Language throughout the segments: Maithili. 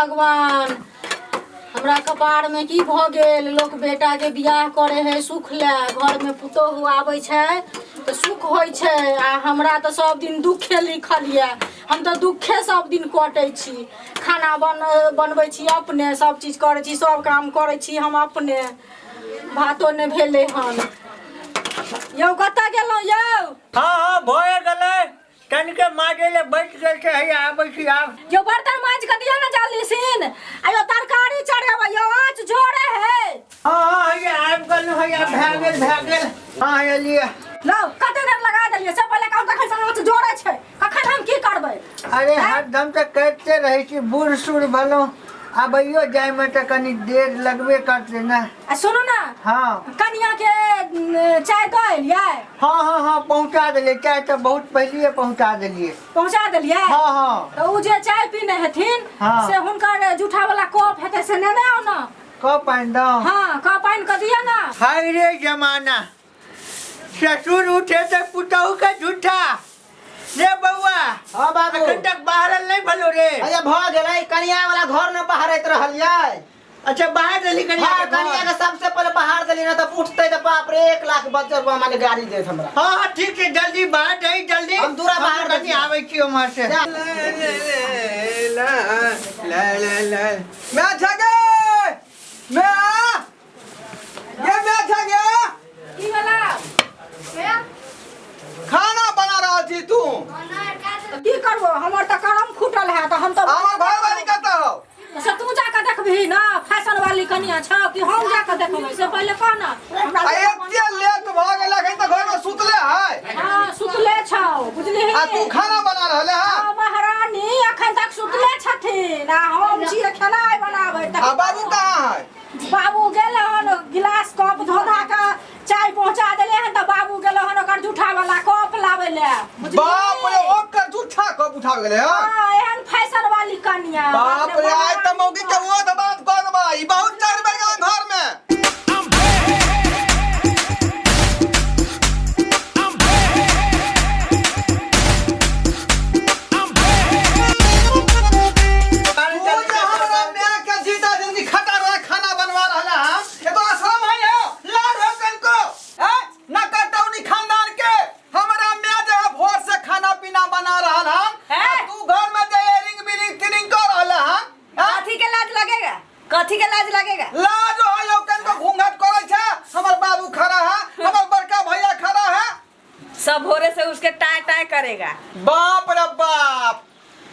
भगवान, हमरा कपार में की भऽ गेल। लोक बेटा के बियाह करे है सुख ले, घर में पुतोहु आबै छै तऽ सुख होइ छै, आ हमरा तऽ सब दिन दुखे लिखल यऽ। हम तऽ दुखे सब दिन कटै छी। खाना बनबै छी अपने, सब चीज करै छी, सब काम करै छी हम अपने। भातो नहि भेलै हन। यौ कतऽ गेलहुँ यौ? हँ हँ, भए गेलै, तनिके माजे ले बैठ गेल छै, हैया आबै छी आब। यो बर्तन मांज के दियो ना जल्दी सिन, आ यो तरकारी चढ़ेबै, यो आँच जोरे है। हँ हँ, हैया आबि गेलहुँ, हैया भए गेल भए गेल। हँ हैया लिअ। लो कते देर लगा देलियै से पहिले कहू, तखन से आँच जोरे छै, कखन हम की करबै? अरे हरदम तऽ करिते रहै छी, बूढ़ सूढ़ भेलहुँ, आबैयो जाइमे तऽ कनि देर लगबे करतै ने। आ सुनू ना। हाँ। कनिया के चाय दऽ एलियै? हाँ हाँ हाँ, पहुँचा देलियै चाय तऽ बहुत पहिलिए पहुँचा देलियै। पहुँचा देलियै? हाँ हाँ। तऽ ओ जे चाय पीने हेथिन, हाँ। से हुनकर जूठा वाला कप हेतै से नेने आउ ना। कप आनि दौ? हाँ, कप आनि कऽ दिअ ना। हाय रे जमाना, ससुर उठे तऽ पुतहु के झूठा। रे बौआ। हाँ बाबू। अखन तक बाहरल नहीं भलो रे? अरे भऽ गेलै, कनिया वाला घर न बहारैत रहलियै। अच्छा, बाहर देली कनिया हाँ, के घर? कनिया के सबसे पहले बाहर देली ना तऽ उठते तऽ बाप रे 1 लाख बजर माने गाड़ी देत हमरा। हाँ हाँ ठीक है, जल्दी बाहर दही जल्दी। हम दूरा बाहर कनी दै छी। आबै छी उम्हर से। जा। ला ला ला ला, मैं छगे मैं आ ये मैं छगे। की भेला? खाना बना रहल छी तू? की करबो, हमर तऽ करम फूटल है तऽ हम तऽ हमर घरवाली कतऽ हौ? से तू जाके देखबही ना, फैशन वाली कनिया छौ कि हम जाके देखबै से पहिले कह ना हमरा। आ एते लेट भऽ गेल, अखन तऽ घर में सुतले है। हाँ, सुतले छौ, बुझलिही। आ तू खाना बना रहले है? हाँ, महारानी अखन तक सुतले छथिन आ हम छियै खेनाइ बनाबै। आ बाबू कहाँ है? बाबू गेल हन, गिलास कप धो धा के चाय पहुंचा देले हन, तऽ बाबू गेल हन ओकर जूठा वाला कप लाबै ले, बुझलिही? बाप रे, ओकर जूठा कप उठा गेले हन? हाँ, एहन फैशन वाली कनिया। बाप रे, आइ तऽ मौगी के वो दबाव कऽ देबा, ई बहुत चढ़ बढ़ गेल घर में। तू जे हमरा माय के जीता जिंदगी खटा रहा खाना बनवा रहला हन, एगो आश्रम है यो लार हो कनको हैं न कटौनी खानदान के। हमरा माय जे है भोर से खाना पीना बना रहल हन, हैं? आ तू घर में जे एरिंग बिरिंग तिरिंग कर रहला हन, हैं? कथी के लाज लगेगा, कथी के लाज लगेगा? लाज हो यो कनको, घूंघट करे छे। हमर बाबू खड़ा है, हमर बड़का भैया खड़ा है। सब भोरे से उसके टाय टाय करेगा। बाप रे बाप,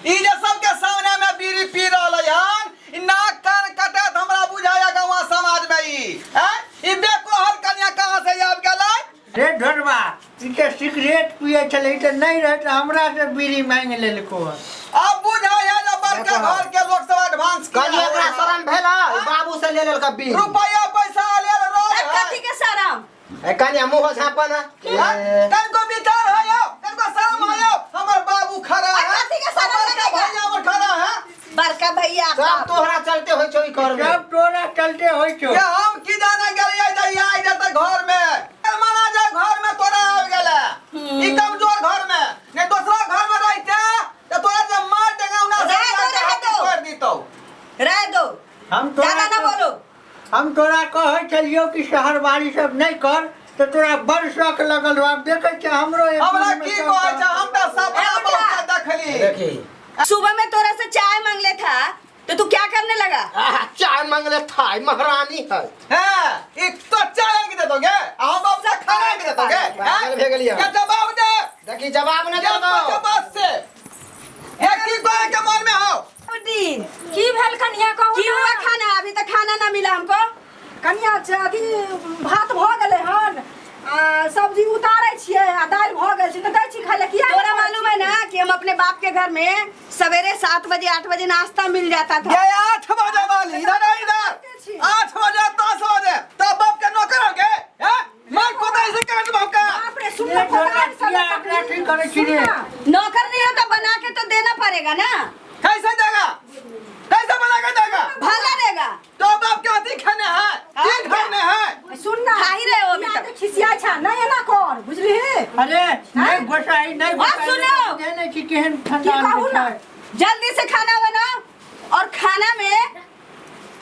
ई जे सबके सामने में बीड़ी पी रहल हन, ई नाक कान कटत हमरा बुझाया गाँव समाज में। ई हैं ई बेकोहर कन्या कहाँ से आबि गेलै? रे ढोरबा, ई तऽ सिगरेट पियै छलै, ई तऽ नहि रहै तऽ हमरा से बीड़ी मांगि लेलको हन। अब बुझाया जे बड़का देखो। घर के लोग सब एडवांस किया कनिया ओकरा है। शरम भेल है? बाबू से ले लेलका बीड़ी। रुपया पैसा लेल रोज ए, कथी के शरम? ए कनिया मुंह झापा ना। हैं? कनको विचार है यो, कनको शर्म है यो। हमर बाबू खड़ा है, कथी के शरम हमर बड़का लगेगा? भैया हमर खड़ा है। बड़का भैया सब तोहरा चलते होइ छौ ई घर में। सब तोरा चलते होइ छौ। ये हम की जाने गेलियै जे ई आइ जेतै घर में। ए माना जे घर में तोरा आबि गेलै ई कमजोर घर में, नहीं दोसरा घर में रहिते तऽ तोरा जे मार डेंगौना से रह दो, रह दो। छोड़ि दितौ। रह दो, हम तोरा ज्यादा ना बोलो। हम तोरा कहै छलियौ कि शहरवाली सब नहि कर, तऽ तोरा बड़ शौक लगल रहो। आब देखै छियै हमरो एक हमरा मोनमे की सब कहै छै, हम तऽ सपना ए बेटा। बहुत देखली। देखी सुबह में तोरा से चाय मांगले था तो तू क्या करने लगा? आह, चाय मांगले था, ई महारानी है। हैं, ई तो चाय के दे दोगे आ हम बाबू से खाना के दे दोगे? पागल भे गेलियै। के जवाब दे। देखी जवाब न ये देबो। जवाब से ये की कहे के मन में हो? दी की भेल कनिया, कहू की ना। हुआ खाना? अभी तक खाना ना मिला हमको। कनिया अथी भात भऽ गेलै हन आ सब्जी उतारै छियै आ दालि भऽ गेल छै तऽ दै छी खाइ लए। किया तोरा मालूम है ना कि हम अपने बाप के घर में सवेरे 7 बजे 8 बजे नाश्ता मिल जाता था। ये 8 बजे वाली इधर आ, इधर 8 बजे 10 बजे तब बाप के नौकर हो गए हैं? मार खुद ऐसे काट बाप का। बाप रे, सुन ये ना, ढोरबा, कोदारि से किया लऽ एकरा कऽ की करै छी रे? सुन ना। नौकर नहीं हो तो बना के तो देना पड़ेगा ना। कैसे देगा, कैसे बना के देगा? भला देगा। तो बाप के अथी खाने है, हाँ, की खाने है? सुन ना, खा ही रहे हो अभी किया तक। तऽ खिसियाइ छा नहि, एना कर, बुझलिही? अरे नहीं गोसाई, नहीं और गोसाई। सुनो। नहीं छी केहन ठंडा की कहू ना? छै। जल्दी से खाना बनाओ। और खाना में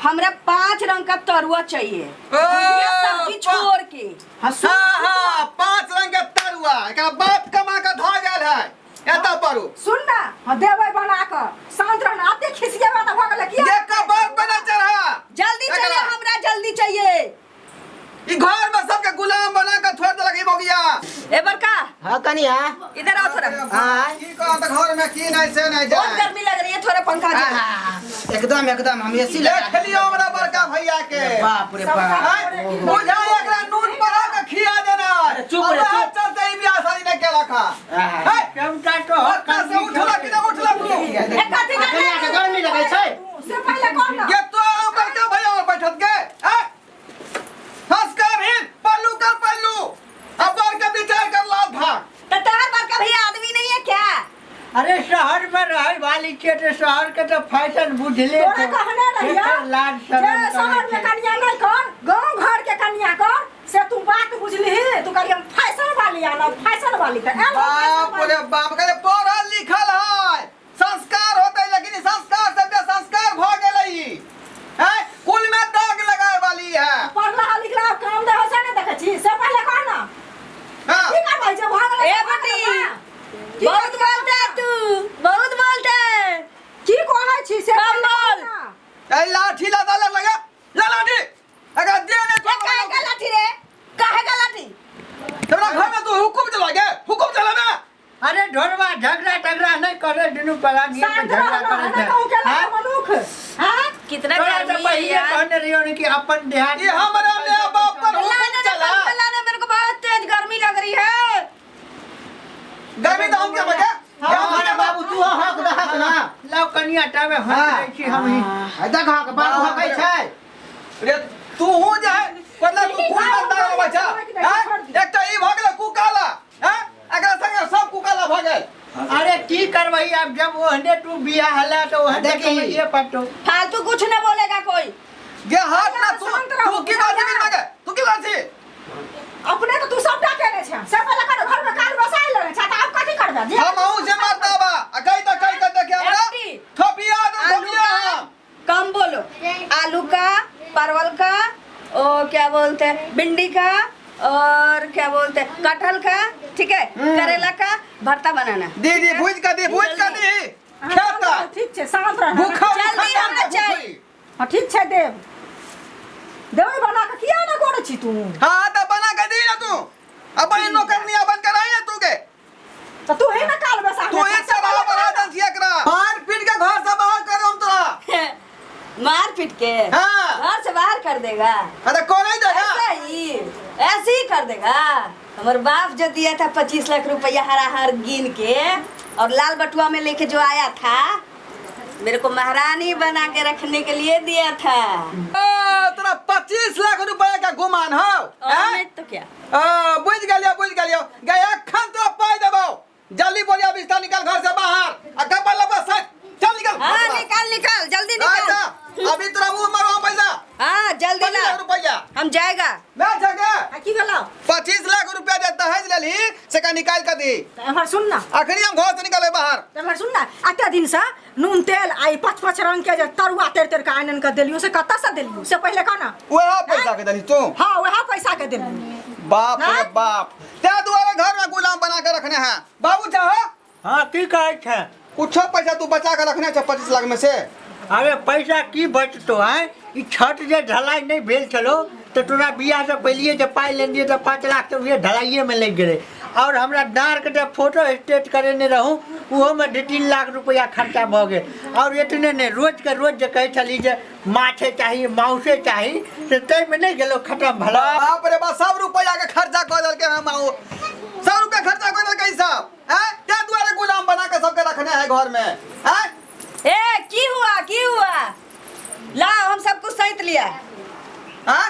हमरा 5 रंग का तरुआ चाहिए, भुजिया सब्जी छोड़ के। हाँ, सुन। हाँ हाँ, 5 रंग के तरुआ एकरा बाप कमा के धा गेल है एता परू। सुन ना, हाँ देबै बना कऽ, शांत रहना, अते खिसियेबा तऽ भऽ गेलै किया? ये का बाप बना चढ़ा। जल्दी एकरा- चाहिए, हमरा जल्दी चाहिए। ई घर में सबके गुलाम बना के छोड़ देलक ई बगिया। ए बड़का। हाँ कनिया। इधर आओ थोड़ा। हाँ। की कह त घर में की नहीं से नहीं बहुत जाए। गर्मी लग रही है, थोड़ा पंखा चला। हाँ, एकदम एकदम हम एसी लगा देख लियो हमरा बड़का भैया के। बाप रे बाप। हैं? बुझा एकरा नून पड़ा के खिया देना। अरे चुप रे, अब चुप। चलते ई बियाह शादी नहीं केलक हा। हाँ। हैं? चमचा तो ओतऽ से उठलक कि नहि उठलक तू? ए, कथी आ, कनिया के गर्मी लगै छै। से पहिले कह ना। ये तो बड़का भैया और बैठत के हैं? हंस कर हिन पल्लू कर पल्लू, अब बढ़ के विचार कर लाल भाग। तो तार बड़का भैया आदमी नहीं है क्या? अरे शहर में रहे वाली छियै तऽ शहर के तऽ फैशन बुझले तोरा छौ। कहने रहिया एकर लाज जे शरम करै शहर में छै। कनिया नहीं कर, गांव घर के कनिया कर, से तू बात बुझलिही। तू कहली हम फैशन वाली आनब, फैशन वाली तऽ एल बाप रे बाप, कहले पढ़ल लिखल है संस्कार होते, लेकिन ई संस्कार से बेसंस्कार भ गेलै ई। हैं? कुल में दाग लगाए वाली है। पढ़ला लिखला काम दे हो से नहीं देखै छी, से पहिले कह ना। हाँ। की करबै जे भऽ गेलै ए से भऽ बेटी, गेलै ना। की बहुत करबै? बोलता है तू, बहुत बोलता है। की कहै छी से कम पहिले कह बोल। ना। ए लाठी लगा लग लगा ला लाठी, अगर दे ने ए, काहे का लाठी रे? काहे का लाठी? तोरा घर में तू हुकुम चला गे, हुकुम चला ना। अरे ढोरवा झगड़ा टगड़ा नहीं करे, दुनू पलानी पर शांत झगड़ा रह ना, करे ना छै। कहूँ केला हाँ? मनुख हाँ? कितना तोरा तऽ गर्मी है पहिले यार। कहने रहियौ ने कि अपन देहात ये हमरा में बाप पर लाने हुकुम दे, चला। पंखा लाने, मेरे को बहुत तेज गर्मी लग रही है। गर्मी तो हम के बजे हाँ, अरे बाबू तू हक दहक ना। लाउ कनिया टावे हंस हाँ। दै छी हमही। आ, देख हक बाबू हकै छै। रे तू हूं जे है मतलब तू कुल में दाग बच्चा हैं? एक तो ई भ गेलै कुकाला, हैं? एकरा संगे सब कुकाला भ गेल। अरे की करबही आब, जब ओहने तू बियाह हला तऽ ओहने देखी। कमैये पड़तौ। फालतू कुछ न बोलेगा कोई। गे हाथ ना तू शांत रहो, तू की बात छी मांगे, तू की बात छी? अपने तो तू सबटा केने छै, से पहिले कर घर में काल बसाइ लेने छै, तऽ आब कथी करबै? जे हम अहूं से मरता बा आ कहि त कहि त देखे हमरा एमटी। थपिया दे आलू थपिया का हम। कम बोलो। आलू का, परवल का, और क्या बोलते हैं भिंडी का, और क्या बोलते हैं कटहल का, ठीक है, करेला का भरता बनाना। दी दी भूज का दी, भूज का दी। हाँ, खेता ठीक छै, शांत रह। भूखा जल्दी हमरा चाहिए। हाँ ठीक छै, देव देबै बना के। किया ना करै छी तू? हाँ त बना के दी ना तू, अपन नौकरनिया बन के रही ना तू के। तऽ तू ही ना काल बसा तू एक चढ़ा बढ़ा दन छी एकरा मार पीट के घर से बाहर कर हम तोरा। मार पीट के? हाँ। घर से बाहर कर देगा? अरे कौन है देगा? ऐसा ही ऐसे ही कर देगा। हमारे बाप जो दिया था 25 लाख रुपया हरा हर गिन के और लाल बटुआ में लेके जो आया था, मेरे को महारानी बना के रखने के लिए दिया था। ए, तोरा 25 लाख रुपया का गुमान हो? और हैं? नहीं तो क्या। आ, बुझ गेलियो बुझ गेलियो गे, एखन तोरा पाइ देबौ। जल्दी बोलिया बिस्तर निकल घर से बाहर आ कपड़ा लपड़ा सट चल निकल। हाँ निकाल निकाल जल्दी हाँ, निकाल। जा, अभी तोरा मुंह मारो पैसा। हाँ जल्दी 25 ला। लाख रुपया हम जाएगा। मैं जगह आ की भेलौ? 25 लाख रुपया जे दहेज लेलही से का निकाल के दी। तऽ एम्हर सुन ना। अखनी हम घर से निकले बाहर। तऽ एम्हर सुन ना, एते दिन से नून तेल आ ई पाँच पाँच रंग के जे तरुआ तर तर के आनि आनि के देलियो, से कतऽ से देलियो से पहिले कह ना। वएह पैसा के देलही तू? हाँ वएह पैसा के देलियो। बाप रे ना? बाप, ते दुआरे घर में गुलाम बना के रखने हैं बाबू चाह। हाँ की कहै छै? कुछो पैसा तू बचा के रखने छ 25 लाख में से? अरे पैसा की बचतो है, ई छत जे ढलाई नहीं भेल छलो तऽ तोरा बियाह से पहलिए जे पाइ लेने तऽ 5 लाख तऽ उहे ढलाइए में लागि गेलै। और हमरा डाँर के जे फोटो स्टेट करेने रहूँ ओहो में 2-3 लाख रुपया खर्चा भऽ गेल। और एतने नहि, रोज के रोज जे कहै छली जे माछे चाही माउसे चाही, से ताहिमे नहि गेलो, खत्म भलो। बाप रे बाप, सब रुपया के खर्चा कऽ देलकै हम माऊ, सब रुपया खर्चा कऽ देलकै सब। हैं? ते दुआरे गुलाम बना के सबके रखने है घर में। हैं? ए की हुआ की हुआ? लाओ हम सब कुछ सहित लिया। हैं?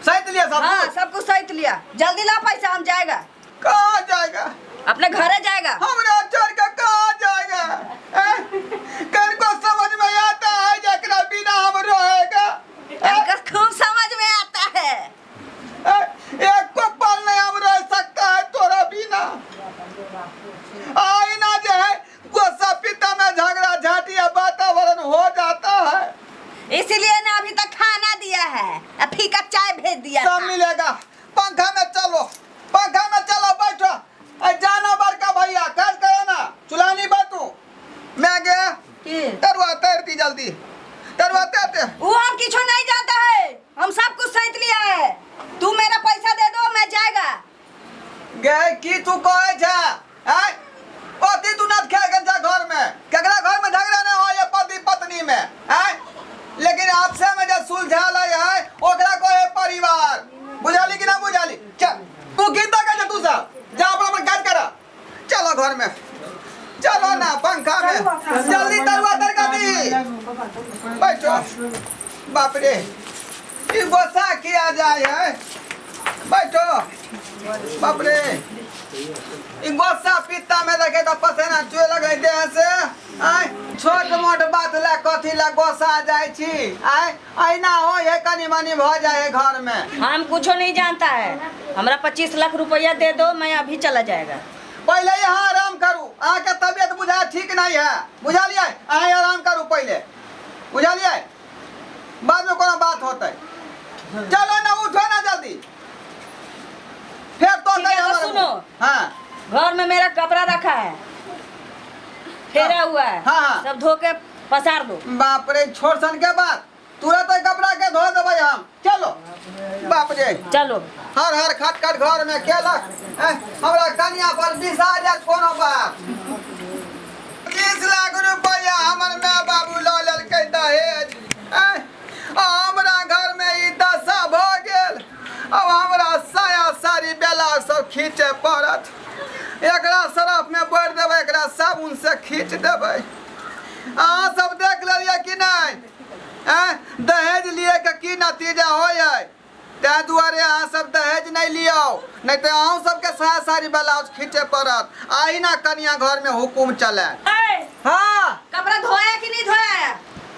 सहित लिया सब हाँ कुछ? सब कुछ सहित लिया, जल्दी ला पैसा, हम जाएगा। कहाँ जाएगा? अपने घरे जाएगा। हमरा छोड़ के कहाँ जाएगा? हैं? कल को समझ में आता है जकरा बिना हम रहेगा। हमको खूब समझ में आता है। एक को पल नहीं हम रह सकता है तोरा बिना। आईना जो है गुस्सा पिता में झगड़ा झाटी वातावरण मिलेगा। पंखा में चलो, पंखा में चलो, बैठो। अरे जाना बड़का भैया, काज करो ना, चुलानी बातू मैं गया। की तरुआ तैरती जल्दी, तरुआ तैरते। वो हम किछो नहीं जानता है, हम सब कुछ सैत लिया है। तू मेरा पैसा दे दो, मैं जाएगा। गए की तू कहे छे? आय पति तू नत खाए गंजा घर में, केकरा घर में झगड़ा नहीं हो ये पति पत्नी में। आय लेकिन आपसे में जे सुलझा ले है ओकरा कहे परिवार। बुझाली कि ना बुझाली? चल तू की तक है तू सब जा अपना अपन काज कर। चलो घर में चलो ना, पंखा में जल्दी तरुआ तरका दी। बैठो। बाप रे ई गुस्सा किया जाए है। बैठो। बाप रे ई गुस्सा पित्ता में देखे तो पसेना चुए लगे देह से। आय छोट मोट बात ला कथी ला गुस्सा जाय छी। आय ऐना हो ये कनी मनी भ जाए घर में। हम कुछो नहीं जानता है, हमरा 25 लाख रुपया दे दो, मैं अभी चला जाएगा। पहले यहाँ आराम करू, अहाँके तबियत बुझा ठीक नहीं है, बुझलियै? अहाँ आराम करू पहले, बुझलियै? बाद में कोनो बात होतै। चलो ना उठो ना जल्दी, फिर तो ठीक है, तो सुनो। हाँ घर में मेरा कपड़ा रखा है, फेरा हुआ है। हाँ। सब धो के पसार दो। बाप रे छोड़ सन के बाद तुरंत कपड़ा के धो देबै हम। चलो बाप रे चलो। हर हर खट खट घर में केलक। हमरा कनिया पर 20,000 कोनो बात। 20 लाख रुपया हमर my बाबू लऽ लेलकै दहेज। हमरा घर में ई दशा भऽ गेल। अब हमरा साया साड़ी ब्लाउज सब खींचे पड़त। एकरा सरफ में बोरि देबै, एकरा साबुन से खींच देबै। अहाँ सब देख लेलियै कि नहि? दहेज लिए के की नतीजा होइ है? ताहि दुआरे अहाँ सब दहेज नहीं लियौ, नहीं तो अहूँ सबके साया साड़ी ब्लाउज खींचे पड़त। आही ना कनिया घर में हुकुम चले। हाँ कपड़ा धोया कि नहीं धोया?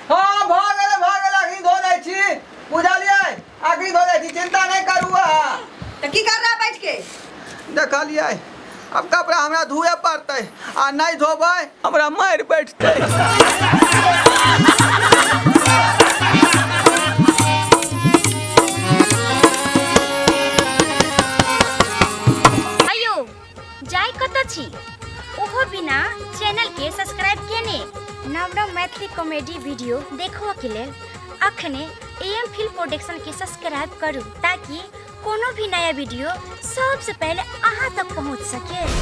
हाँ भऽ गेलै, भऽ गेलै, अखनी धो दै छी, बुझलियै? अखनी धो दै छी, चिंता नहीं करू अहाँ। तो की कर रहा बैठ के? देखलियै अब कपड़ा हमरा धोए पड़तै, आ नहीं धोबै हमरा मारि बैठतै। अयो जाय कतऽ छी? ओहो बिना चैनल के सब्सक्राइब केने नव नव मैथिली कॉमेडी वीडियो देखबऽ के लेल अखने एएम फिल्म प्रोडक्शन के सब्सक्राइब करू, ताकि कोनो भी नया वीडियो सबसे पहले अहाँ तक पहुँच सके।